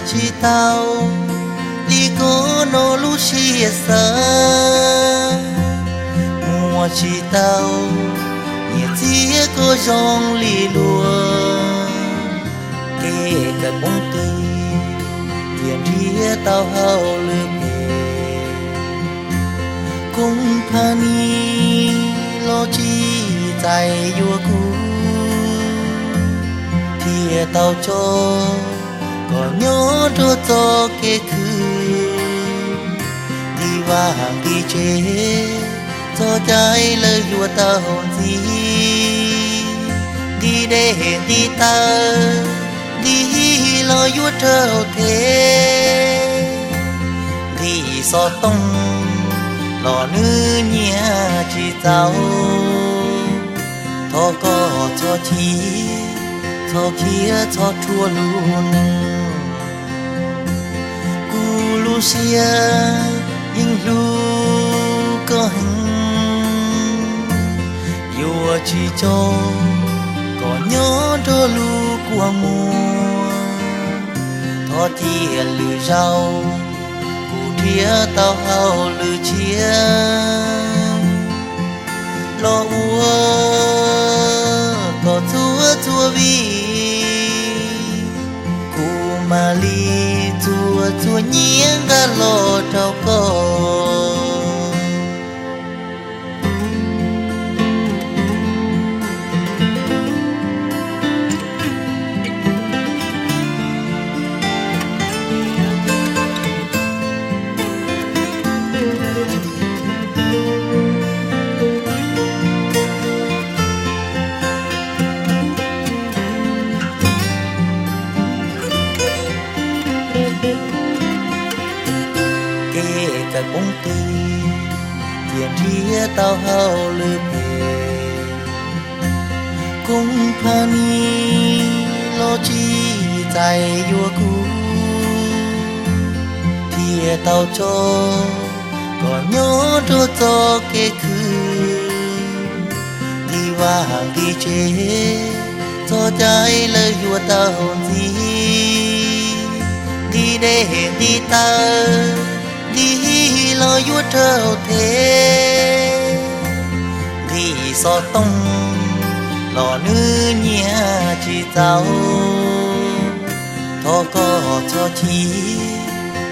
Tsis tau li koj no lub siab xav, muaj tsis tau nyiaj txiag koj zoo li luag. Kev kawm poob tw, tiam nrhiav tau hauj lwm phem, koob pha ni los tsis txais yuav kuv, thiaj tau tso koj nyob nrog txoj kev khwv. Nqi vaj nqi tsev, txoj cai lawv yuav tau ntxiv, nqi dej nqi taw, nqi los yuav raug them, nqi xov tooj los nws nyiam tsis txaus. Thov koj txhob chim, txhob khiav txhob rhuav lub neej, kuv lub siab yeej hlub koj heev, yuav tsis tso koj nyob nrog lub kua muag. Thov cia lwm zaus kuv nrhiav tau hauj lwm tshiab los ua kom txhua txhua vij, kuv mam li txhua txhua nyiaj nqa los rau koj. Kev kawm poob tw, tiam nrhiav tau hauj lwm phem, koob pha ni los tsis txais yuav kuv, thiaj tau tso koj nyob nrog txoj kev khwv. Nqi vaj nqi tsev, txoj cai lawv yuav tau ntxiv, nqi dej nqi taw, nqi los yuav raug them, nqi xov tooj los nws nyiam tsis txaus. Thov koj txhob chim,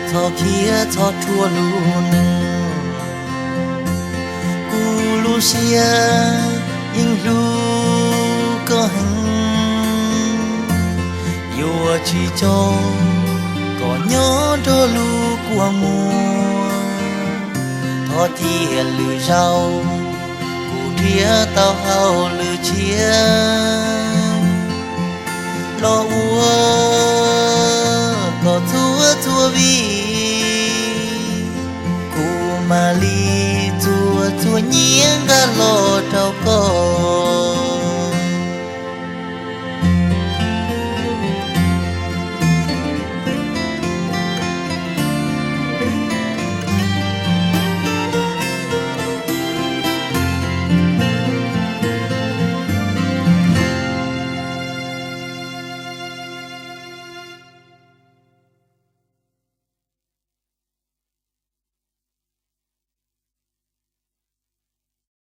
txhob khiav txhob rhuav lub neej, kuv lub siab yeej hlub koj heev, yuav tsis tso koj nyob nrog lub kua muag. Thov cia lwm zaus kuv nrhiav tau hauj lwm tshiab